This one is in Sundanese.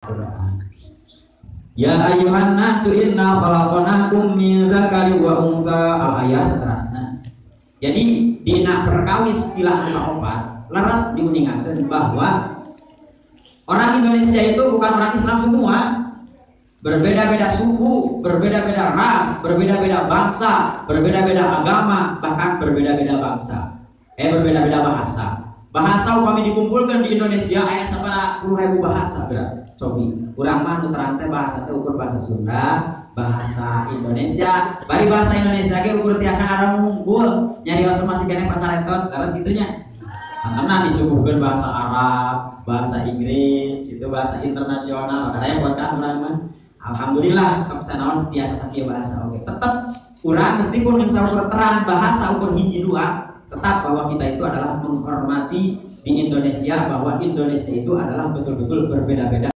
Quran. Ya ayyuhan nasu inna khalaqnakum min dzakarin wa untsa, al ayat seterusnya. Jadi dina perkawis sila kaopat leres diuningakeun bahwa orang Indonesia itu bukan orang Islam semua. Berbeda-beda suku, berbeda-beda ras, berbeda-beda bangsa, berbeda-beda agama, bahkan berbeda-beda bangsa. Berbeda-beda bahasa. Bahasa upami dikumpulkan di Indonesia aya sabaraha puluh ribu bahasa geura. Cobi, urang mah nu terang teh bahasa teh ukur bahasa Sunda, bahasa Indonesia, bari bahasa Indonesia ge ukur tiasa ngaran unggul, nyarios masih keneh pacaretot, terus kitu nya. Karena disuguhkan bahasa Arab, bahasa Inggris, itu bahasa internasional, makanya buat kan urang mah. Alhamdulillah, sok sanaos tiasa sakieu bahasa oke. Tetap urang meskipun ukur terang bahasa ukur hiji dua, tetap bahwa kita itu adalah menghormati di Indonesia, bahwa Indonesia itu adalah betul-betul berbeda-beda.